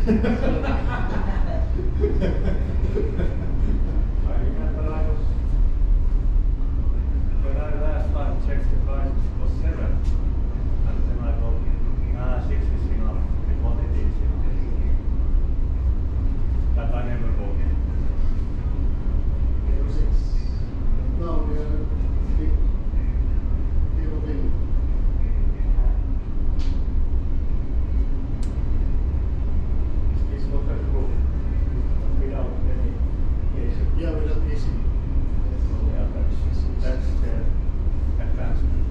I remember I was when I last time checked the prices, it was 7. And then I thought, "Nah, 6 is enough. The quantity is enough." But I never bought it. Pero 6. Now, we are 8:10. Is this waterproof without any AC? Yeah, without AC. Yeah, that's the advancement.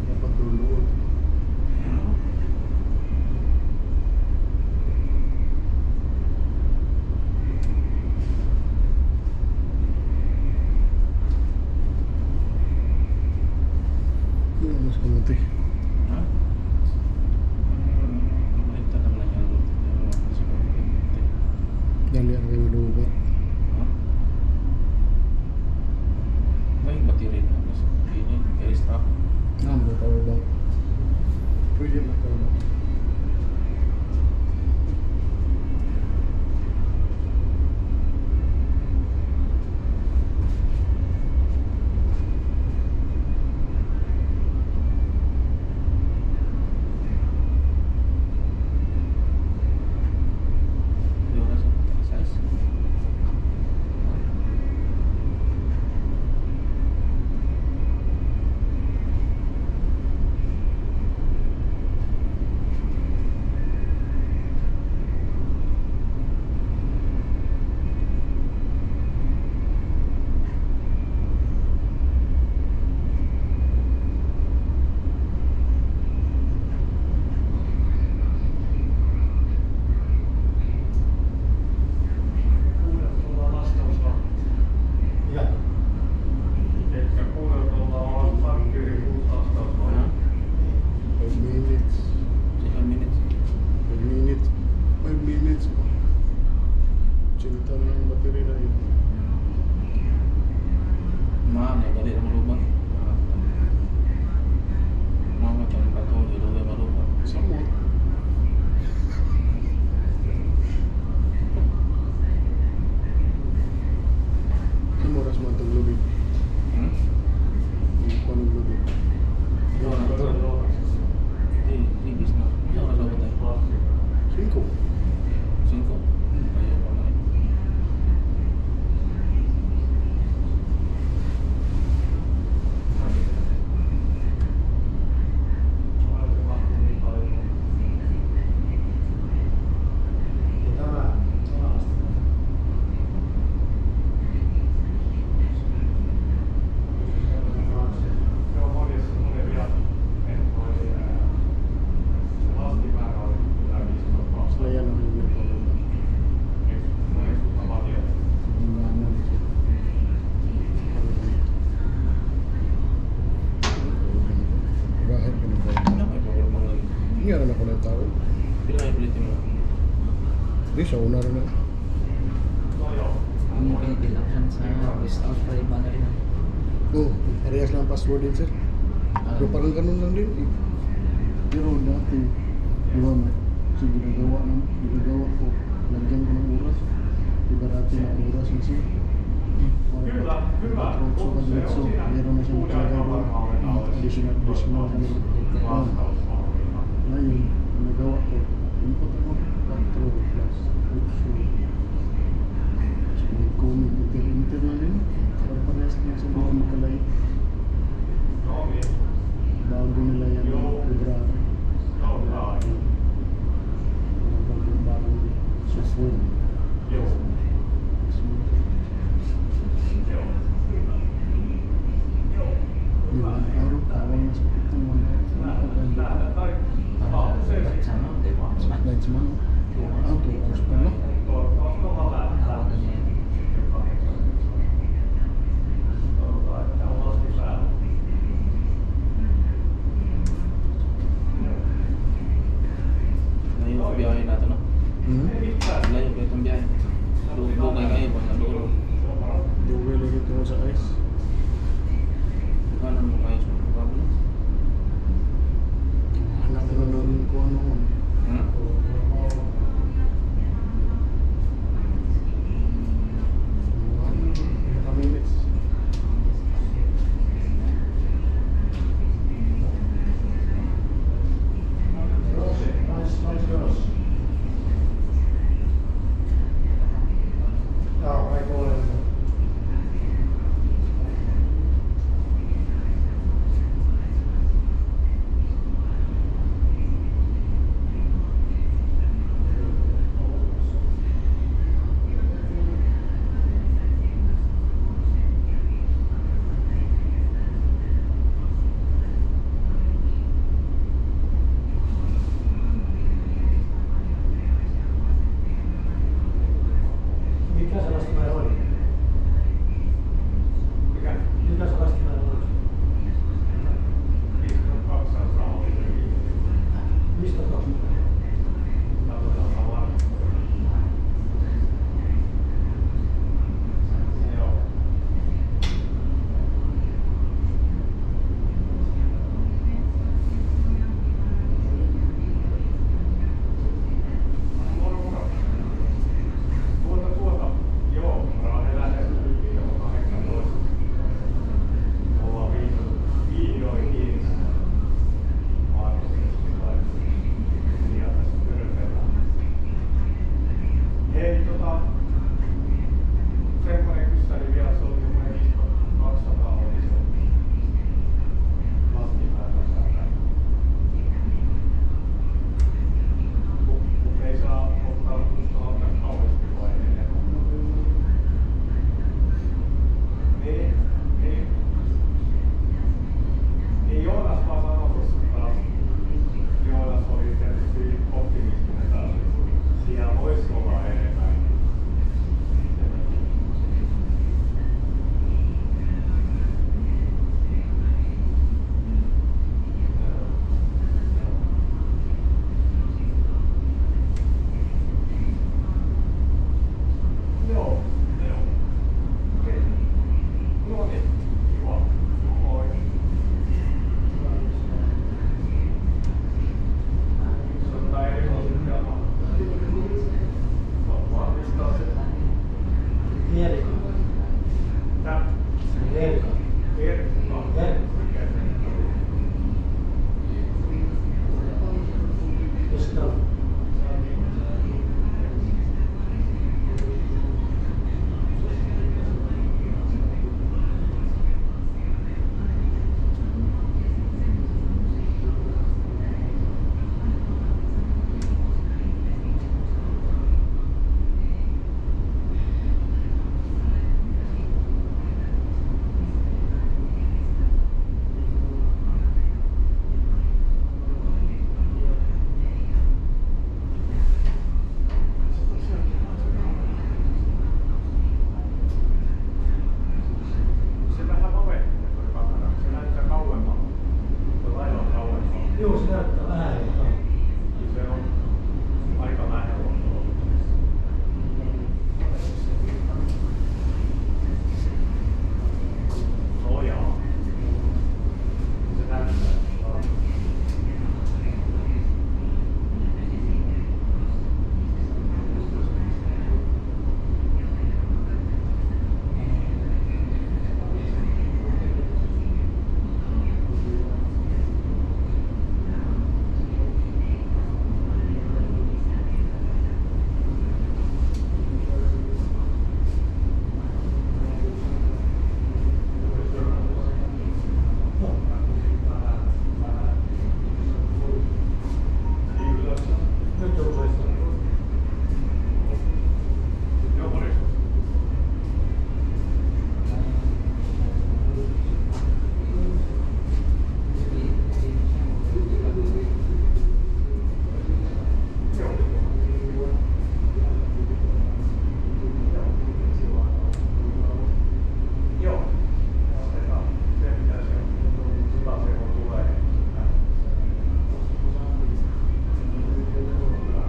Dapat duluod. Ano mas kamuti? Ha? Baliktad naman lang yung siguro. Dali ang kayo maduba. Ha? May battery na. Mas ini carry strap. Ah, may power bank. Pwede may power bank. Hindi oras ang size. 6:00 ollaan lastausvalmiit. Yeah. Eli 6:00 ollaan parkkiin uusi lastausvalmiit. 5 minutes. 7 minutes. 5 minutes. 5 minutes. Cinta na ang battery na yun. Ma, dali na malubang. Mga kang bato, dito kayo malubang. Samot. Ano oras mo itong lubid? Hmm? Yung anong lubid? Yung ano? Hindi, ibis na. Ano oras ba tayo? 5. 5? Ayaw pa na eh. Se mahtuu niin paljon. Ja tämä asti. Joo, monissa monen viat. Se lastimäärä oli jotain 52. Mas yan ang may power bank. Eikö kuka vaan tiedä? Ang gana na siya. Power bank. Bakit ka ng power Ano bank? may power bank lagi? Hindi rin ako ng tao. Pila yung pilitin mo? Di, sa una rin na. No joo. Ang bilang sa list out pa iba na rin. Oo, oh, parehas lang ang password din, sir. Ah. Pero parang ganun lang din eh. Pero dati, di ba, may, kasi ginagawa ko, lagyan ko ng oras. Di ba dati na oras yun, sir? Kyllä, hyvä. Diretso ka Se diretso, on siinä meron na siyang uuden nakalagay doon. avaruuden alle Additional ano. Lastausvalmiina. Ngayon, ang nagawa ko, input ako, 4 plus 8. So, may comment, enter, enter na din. Para parehas lang sa mga magkalay. No niin. Bago nila yan ng February. No kai. Mga bagong bagong software. Joo. Next month. Joo. Joo. Di ba? Araw, tawag na sakit ng 1 hour. Lähdetään tai aamuseen Sama, di ba? Next month. Ah, 2 hours pa, no? Erika. Tää? Erika. Erkka. Erkka. Mikä se on? Gustav. Se vähän vavettelee toi kamera. Se näyttää kauemmalta. Tuo laiva on kauempaa. Joo, se näyttää vähän jo. Se on aika lähellä ollut. No jaa. Se näyttää. No. Nyt joku soittaa. Joo, morjesta. Joo. Joo. Otetaan se, mitä se on. Kuka se on tulee. Hyvä.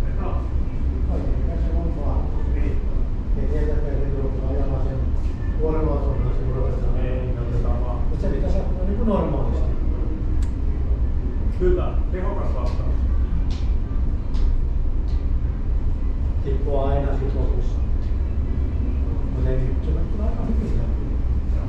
Otetaan. Oikein, se on vaan. Niin. Ei tietää, että ei joudu ajamaan sen kuorma-auton kanssa, kun ruvetaan. Ei, otetaan vaan. Mutta se pitäisi jatkua niin kuin normaalisti. Hyvä. Tehokas vastaus. Tippuu aina sit lopussa. Mutta ei, se tulee aika hyvin läpi. Joo.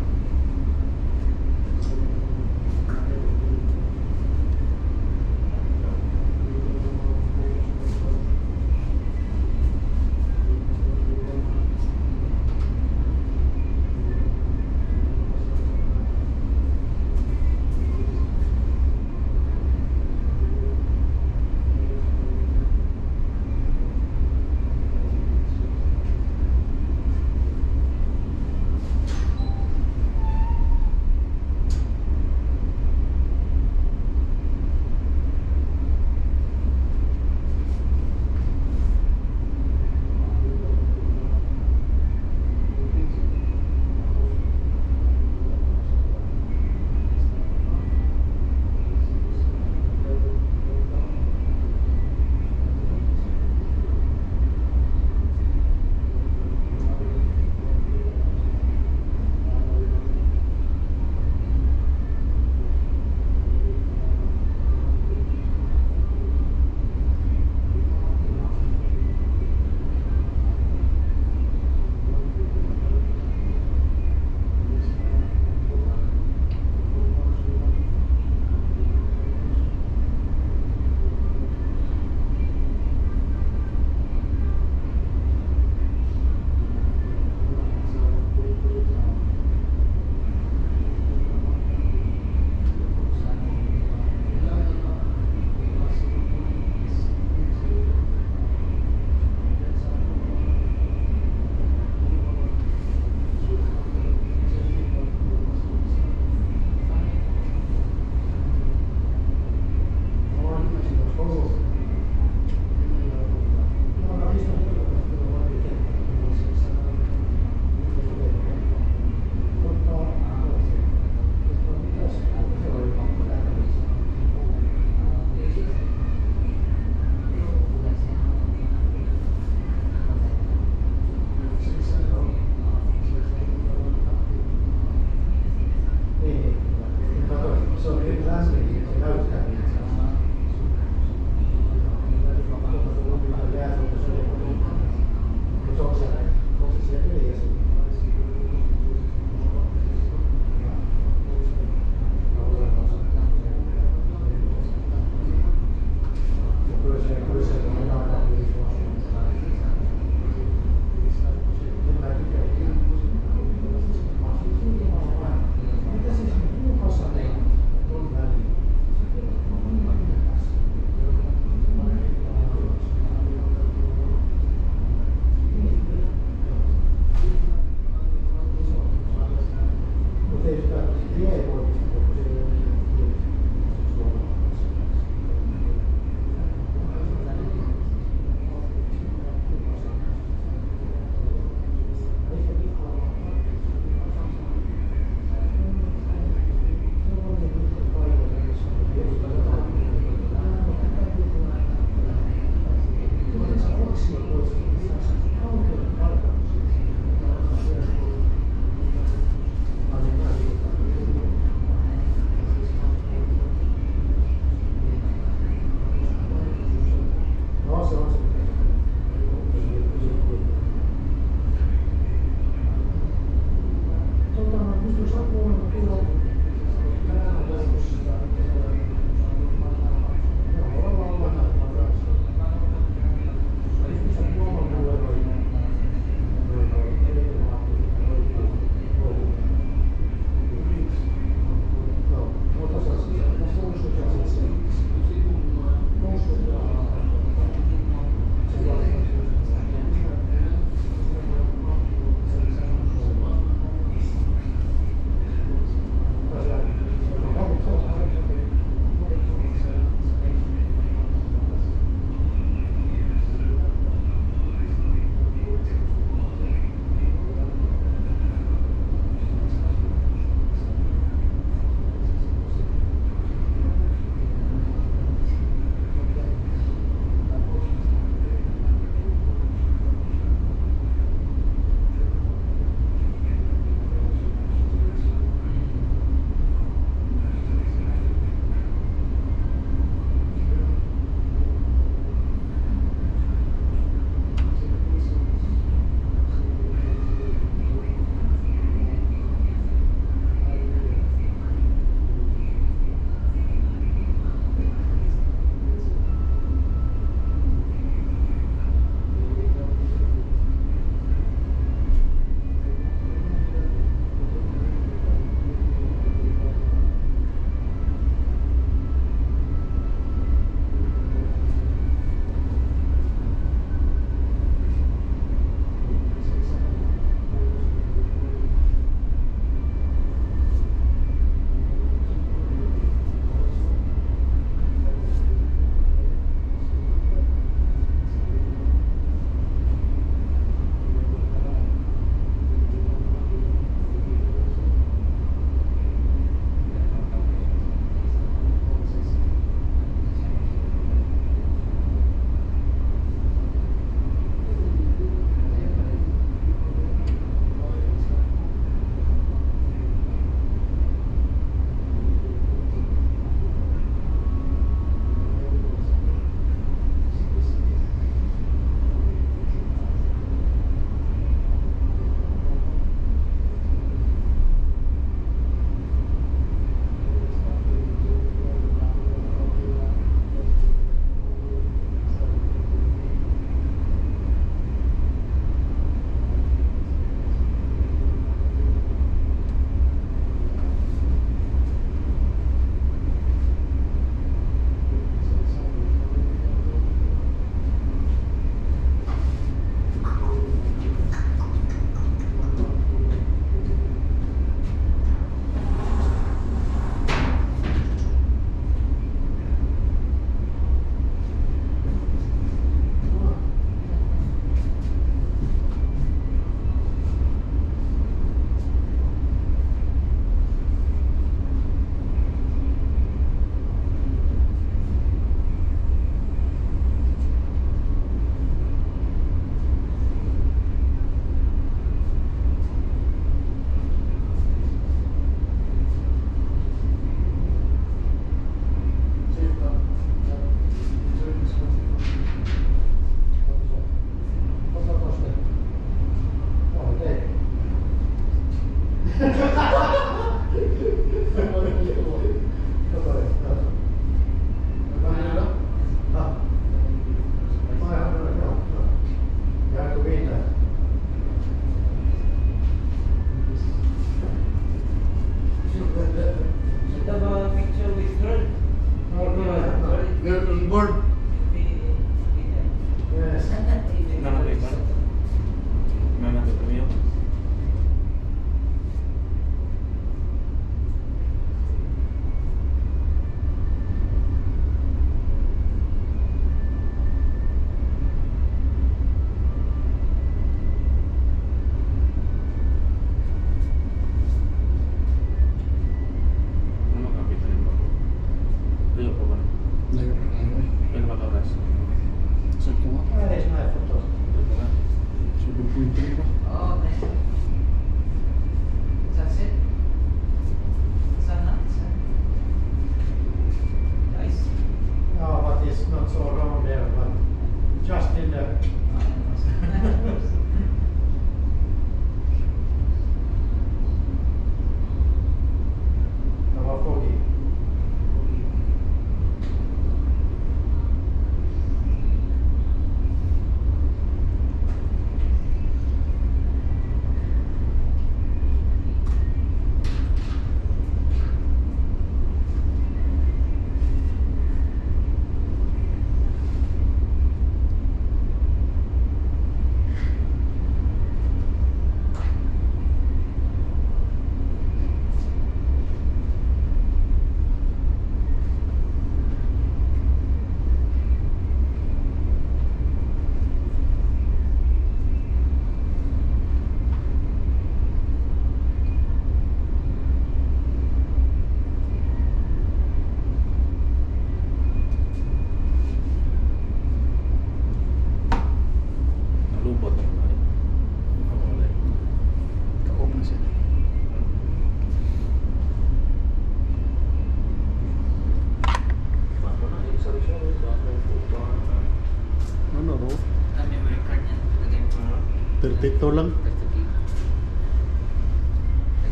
32 lang. 32 gig.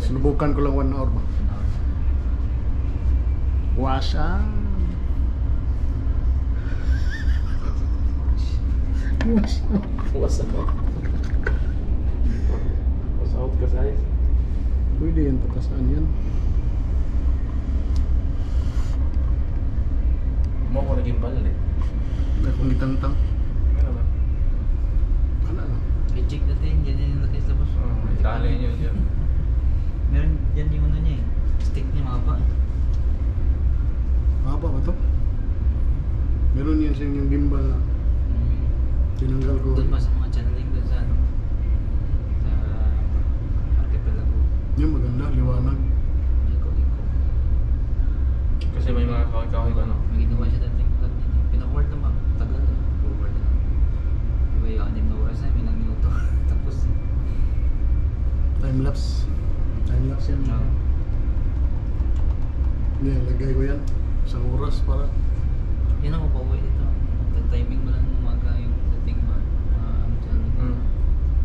Sinubukan ko lang 1 hour ba. 1 hour. Wash out. Wash out. What's up? What's out ka size? Pwede yan, pagkasaan yan. Mo ko naging bal eh. Akong gitangtang. Ano ba? Wala lang. I-check natin, ganyan yung laki sa labas. Oh, itali niyo dyan. Meron dyan yung ano niya eh. Stick niya mahaba eh. Mahaba ba to? Meron yan siyang yung gimbal na tinanggal ko. Doon pa sa mga channeling doon sa ano. Sa archipelago. Yung maganda, liwanag. Iko-iko. Kasi may mga kahoy-kahoy ba no? May ginawa siya dating vlog niya. Eh. Pina-forward naman. Tagal eh. Forward na. Di ba yung 6 na oras na, may ilang minuto. Tapos eh. Time lapse. Time lapse yan. No. Yan, lagay ko yan. Isang oras para. Yan ang mapauwi dito. The timing mo lang umaga yung dating ba? Mga ano channeling.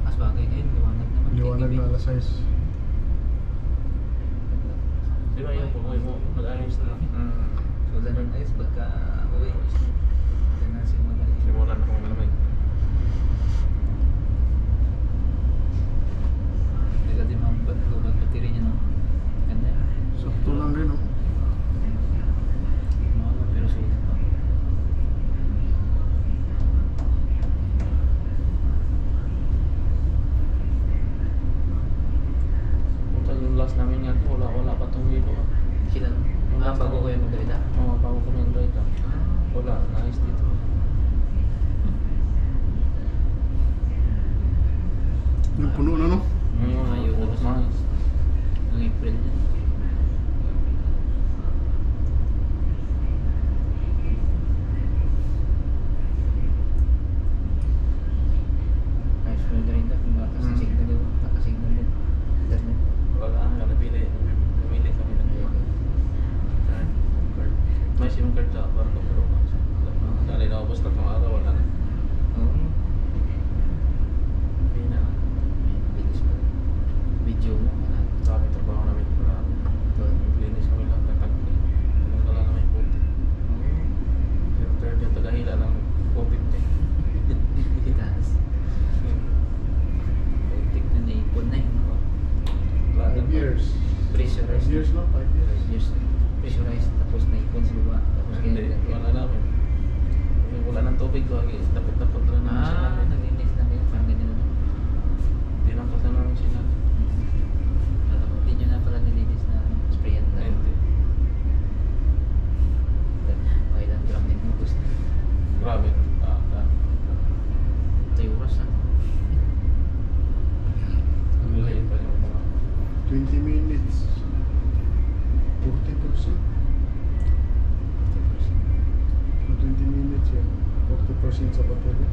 Mas bagay ngayon, liwanag naman. Liwanag KTV. na alas 6. Di ba yung pag-uwi mo, mag-ayos na. So, ganun ayos pagka uwi. Diyan na simula. Simulan na kung malamig. Tagal din mga lubat battery niya, no? Ganda. Sakto lang rin, oh. Mga ano, pero sulit pa. Puta yung last namin nga to, wala, wala pa tong yelo ah. Sila, Yung last bago namin. ko yung magdalita. Oo, bago kami ang ride ah. Wala, nice dito. Yung puno na, no? Ngayon, Ayun, puno, nice. Ang April niya. Ayos mo rin na kung makasignal din. Nakasignal din. Internet. Wala, napili. Namili kami ng card. May SIM card sa barko pero wala na. Dali na ubos 3 araw, wala na. Oo. Hindi na. May bilis pa. Video mo, wala. Sabi trabaho namin, grabe. Ito. Naglinis kami lahat ng tagpi. Tinanggalan namin yung puti. Oo. Pero third yung tagahila ng 450. Taas. Putik na naipon na yun. No? Lahat 5 ng- years. Pressurized. 5 years, no? 5 years. 5 years. Pressurized. Tapos naipon sa baba. Tapos Hindi, ganyan. wala namin. Eh, wala ng tubig ko, dapot-dapot na namin sila. Ah, naglinis na kayo. Parang ganyan na. Tinangkot na namin sila. Alam ko, hindi nyo na pala nilinis na ano, sprayan lang. Hindi. Okay lang, drum din ubos na. Grabe. Ah, ah. Ito yung oras ah. Naglayin pa yung mga. 20 minutes. 40%. 50%. So, 20 minutes yan. 40% sa battery.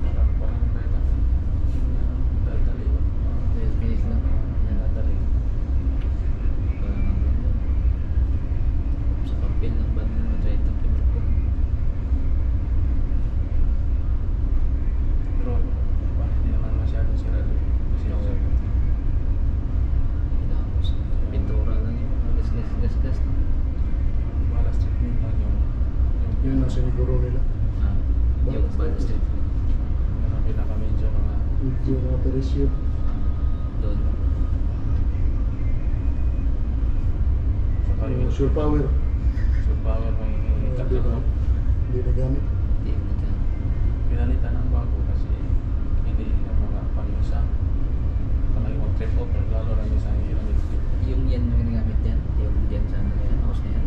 Parang parang kahit ako. Dali-dali ba? 12 minutes lang. Dali. Parang ang ganda. Sa papel ng band ng try ito ko. Pero parang hindi naman masyadong sira doon. Kasi ako sa Tapos, pintura lang yun. Mga gas, gas, gas, gas. No? Malas treatment lang yung Yun ang siniguro nila. Ah, yung bad street. Yung ang pinaka medyo mga Medyo na-pressure. Doon. saka yung Sure power. sure power may Hindi tatlo. na, hindi nagamit. Hindi mo na Pinalitan ng bago kasi hindi yung mga pang-isa. Talagang mag trip over lalo na yung isang ilang trip. Yung yan yung ginagamit yan. Yung yan sa ano yan, house na yan.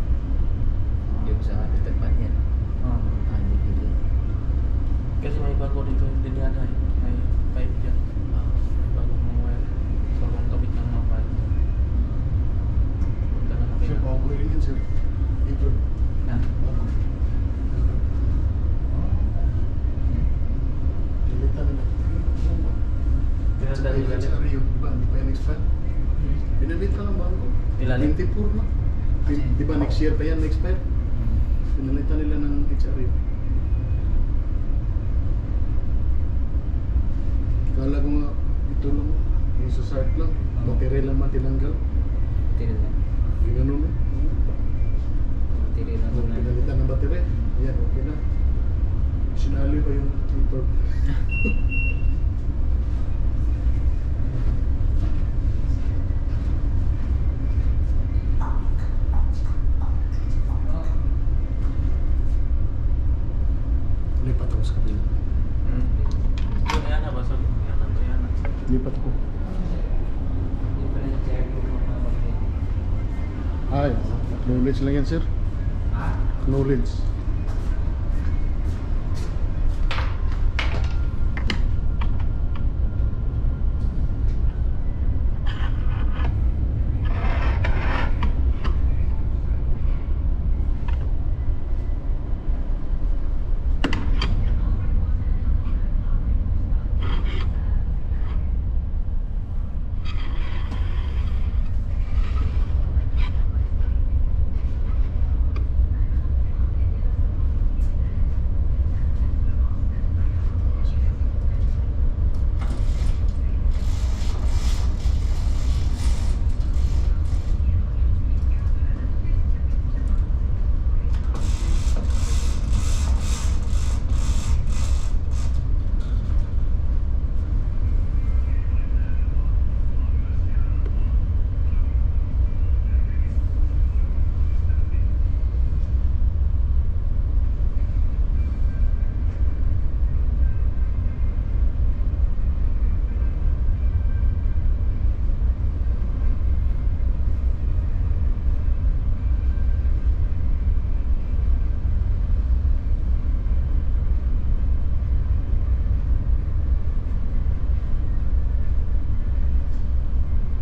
Yung sa Peter Pan yan. Ah. Ah, hindi pwede. Kasi may bago dito yung Diliana eh. May pipe dyan. Ah, May bagong mga wire. Bagong kabit ng mga pipe. Punta na Sir, makina. bago rin yan, sir. April. ah. Bago. Dilitan nila. Pinalitan nila. Sa Rio, di ba? Hindi pa yan expand. Hmm. Pinalitan ng bangko. Ilalim? 24 na. Di ba next year pa yan, expire? Pinalitan nila ng HRA. Kala ko nga, ito lang, yung sa start lang, battery lang matinanggal. Battery lang. Yung ganun eh. Battery lang. Oh, pinalitan ng battery. Ayan, okay na. Sinali pa yung paper. Lipat ako sa kabila. Ayan na ba? So, ayan na, ayan na. Lipat ako. Hindi pala na-share ko mga battery. Ay, knowledge lang yan, sir. Ha? Knowledge.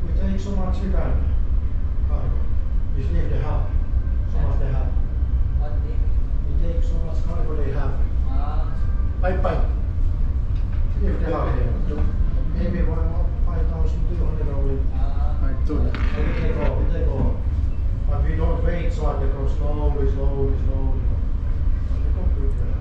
We take so much you can. Cargo. We leave the hub. So much they have. What day? We take so much cargo they have. Ah. Bye bye. Leave the hub here. Maybe 5,200 only. Ah. 5-2 na. And we take all, we take all. But we don't wait so they go slowly, slowly, slowly. But they go quickly. Okay.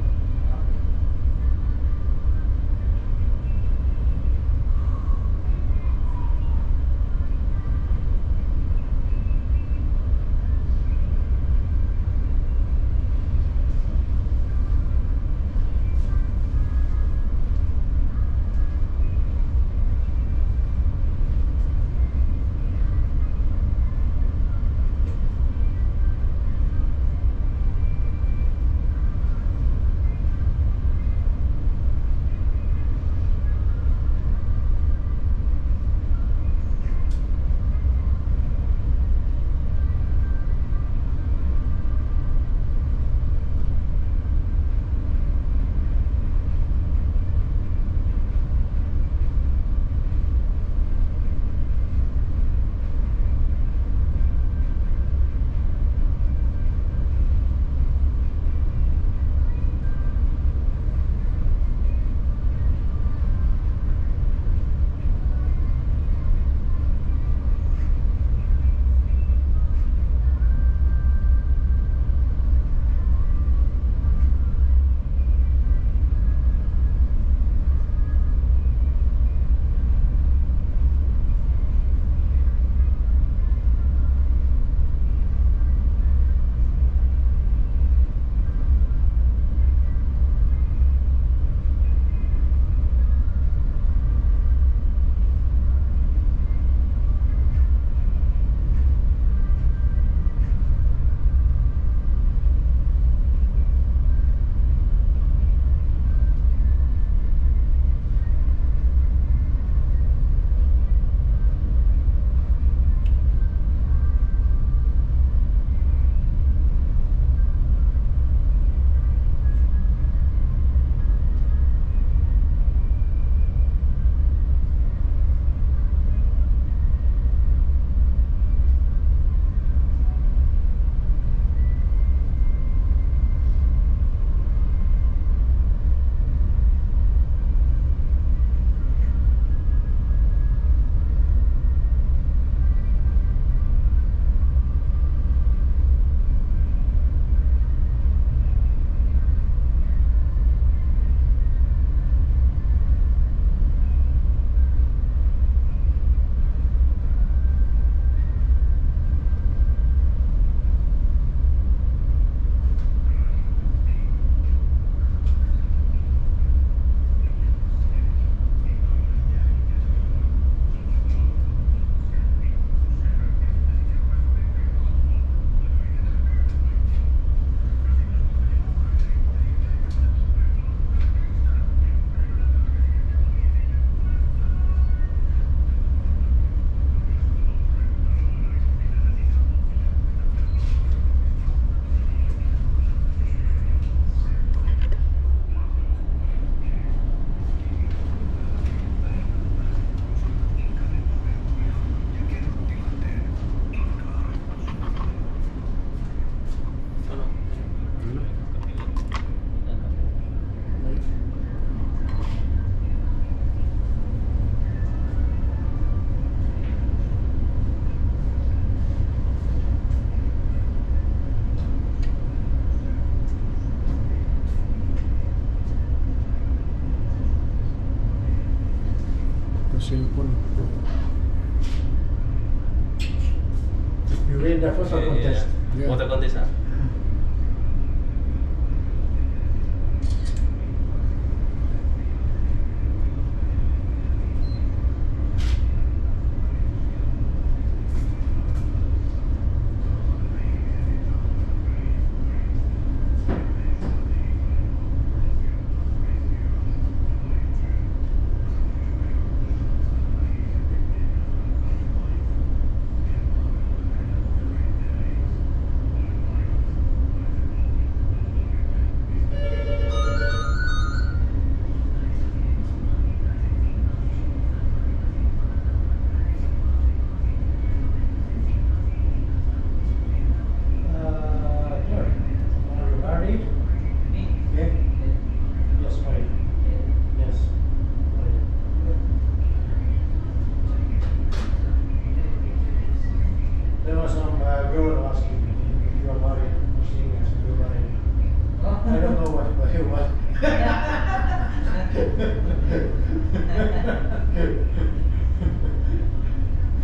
Cellphone. You win the photo contest. Yeah. Photo contest ah. Here. Are you married? Me? Yeah. Yes, married. Yes. Married. There was some girl asking me if you are married or seeing as you are married. I don't know what you want.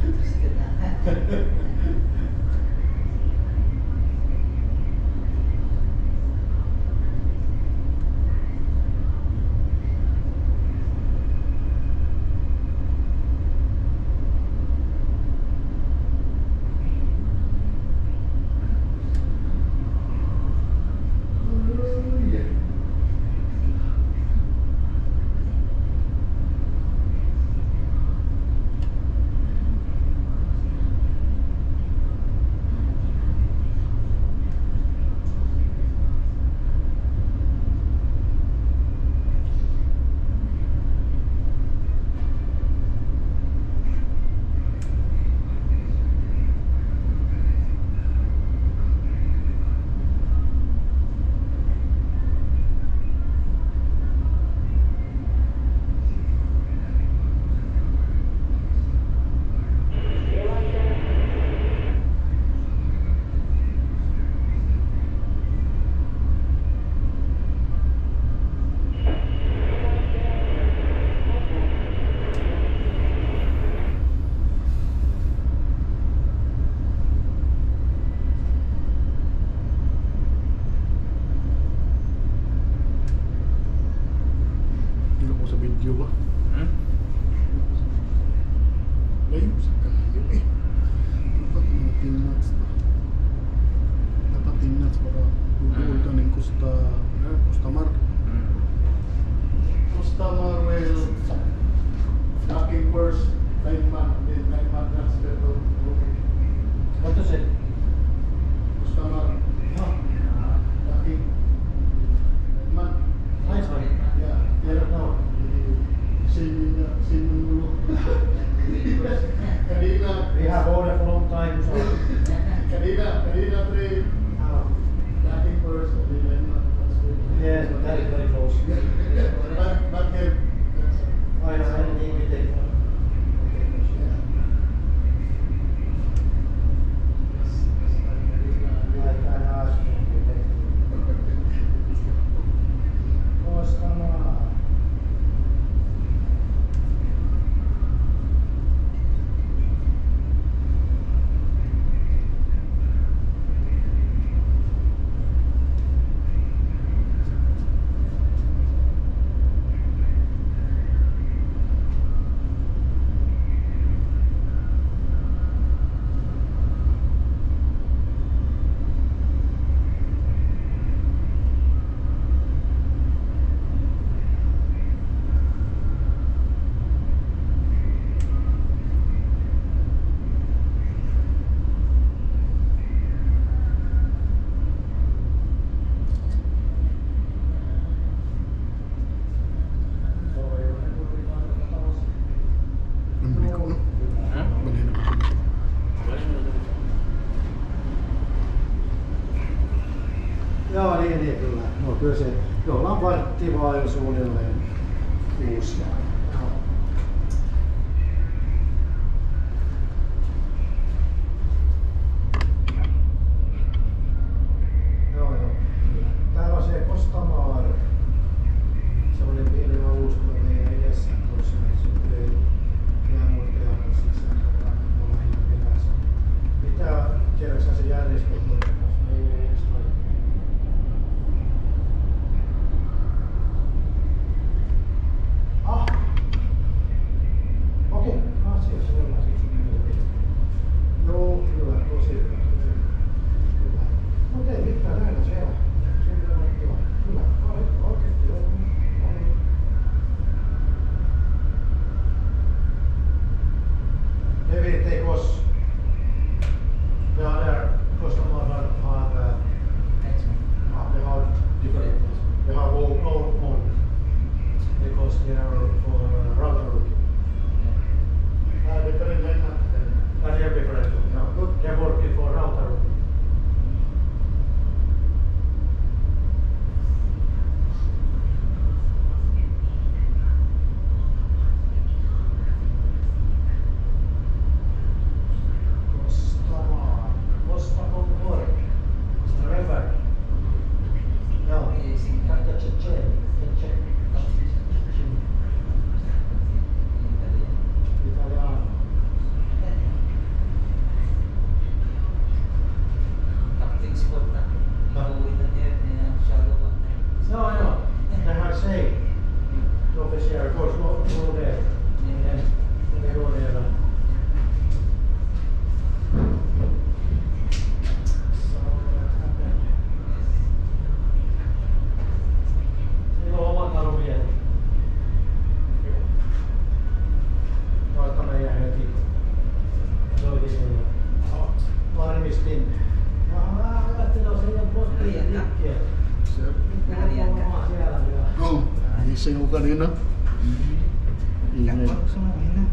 Interested na. Oh, yeah. Hindi ko sa video ba? Hmm? Layo sa kalayo eh. Dapat mga 10 knots ba? Dapat 10 knots para duduol ka ng Costa, eh, Costamar. Costamar will docking first, 9 month, then 9 month transfer to Brooklyn. What is it? Costamar, No. docking, 9 month. Nice one. Yeah. I don't know. Same same nulo. Kanina, We have ordered for a long time, so. kanina pre, docking first, and then 9 month transfer. Yes, but that is very close. But here, that's I don't know anything we take one. We take one. Yeah. That's like kanina. I can ask him to take it. Costamar. So, Ang biko, no? Hmm? Balay na pa. Wala mo na dito. Joo, niin kyllä. No kyllä se, me ollaan vartti vaan jo suunnilleen 6. Joo. Joo, kyllä. Täällä on se Costamar. Semmoinen pieni alus tuolla meidän edessä tuossa. Niin se ei Officer for Rautaruukki. Ah, different line up. They are different. Yeah, good. They are working for Rautaruukki. Costa, Costa Concord. Remember? No. Cheche, Cheche. Italiano. Captain sport na. Iuwi na niya. Shallow na. No. They have say to officer, go, go, go there. And then they go there. So what happened? Sillä on oma talomiehet. Toista meidän heti. Soitin sille. Varmistin. Ja mä ajattelin, että siinä on posti liikkeelle. Sir. Nahalian ka. Oma siellä vielä. Oh, gising ko kanina. Ingay. Ako sa mga na.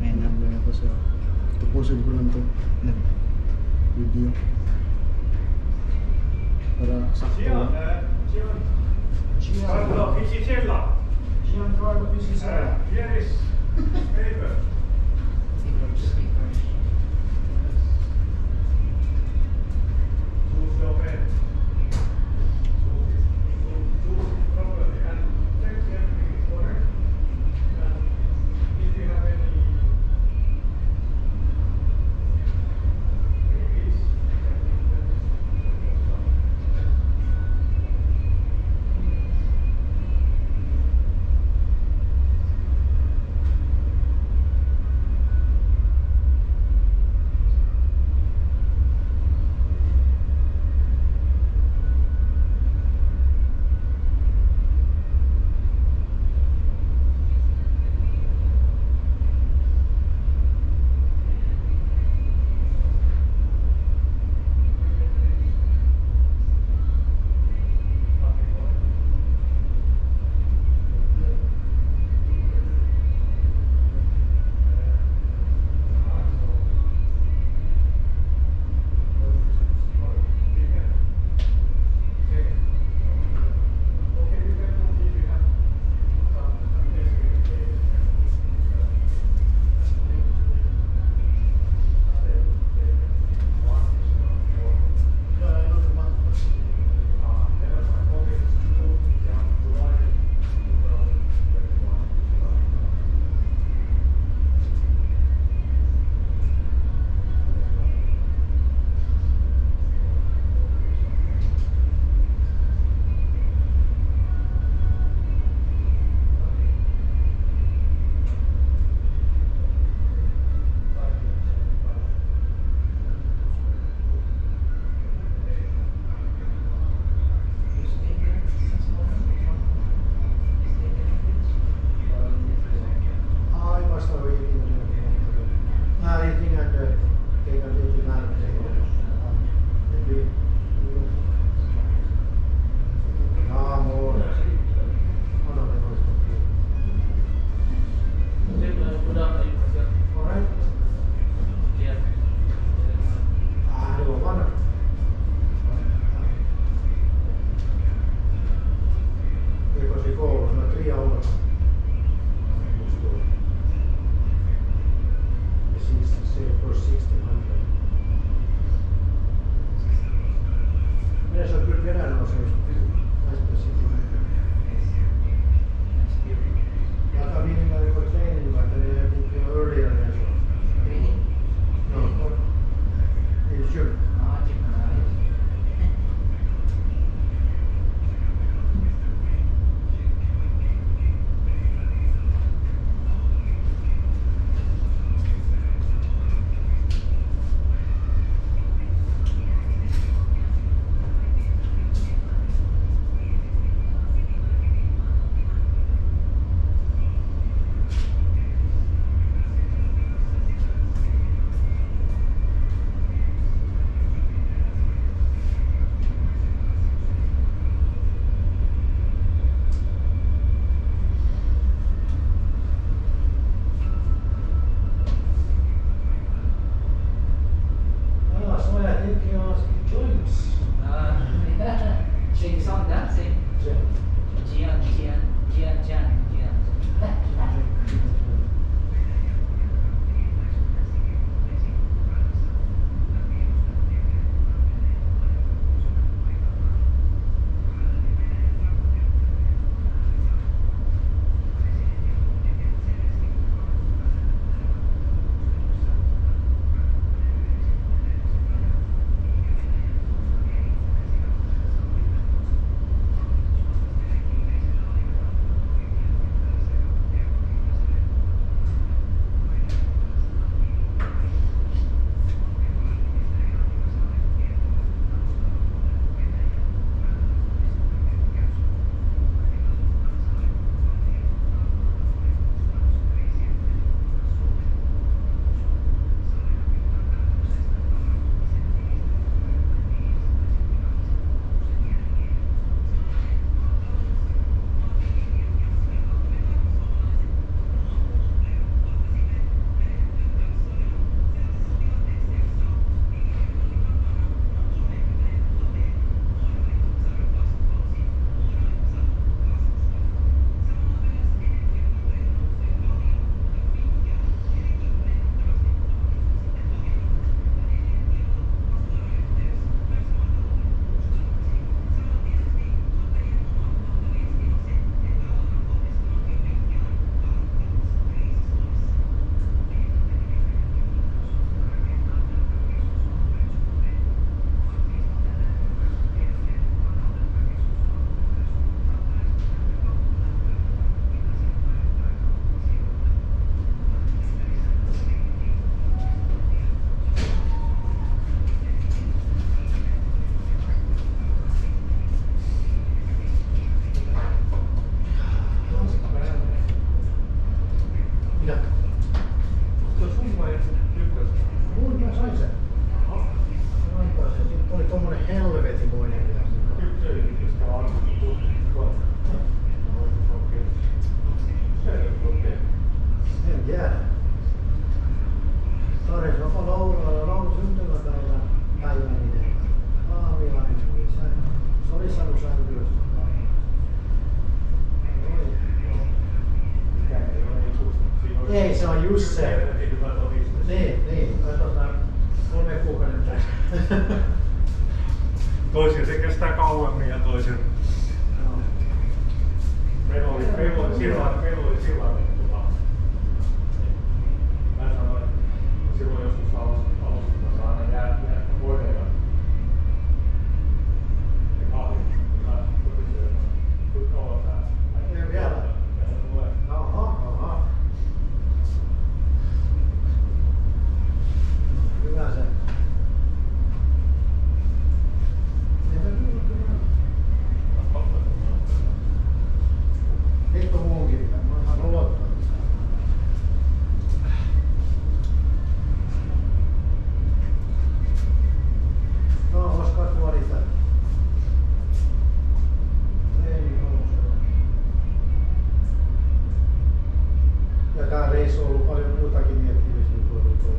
May na. Ingay ako sa... Tapusin ko lang to video. Para sakto. Gian, Gian Gian, Carlo Fisichella. Giancarlo Fisichella. Here is paper. Paper. Choose your pen. Choose it, choose it properly and check everything is correct. And if you have any queries, you can give them. Ei, se on just se. Helvetin hyvä todiste. Niin. Katsotaan 3 kuukauden päästä. Toisin se kestää kauemmin ja toisin. No. Meillä oli sillä lailla, että mä sanoin silloin joskus alussa, kun mä saan aina jää voideja ja kahvit, niin mä rupesin syömään. Kuinka kauan tää Ei vielä. Vielä tulee. Aha. Hyvä se. Eipä kyllä kyllä. Vittu muunkin pitää. Mä oon nolottanut. No, Oskar Vuorita. Ei ollut se. Ja tää reissu on ollut paljon muutakin miettimisiä kuin oli toi.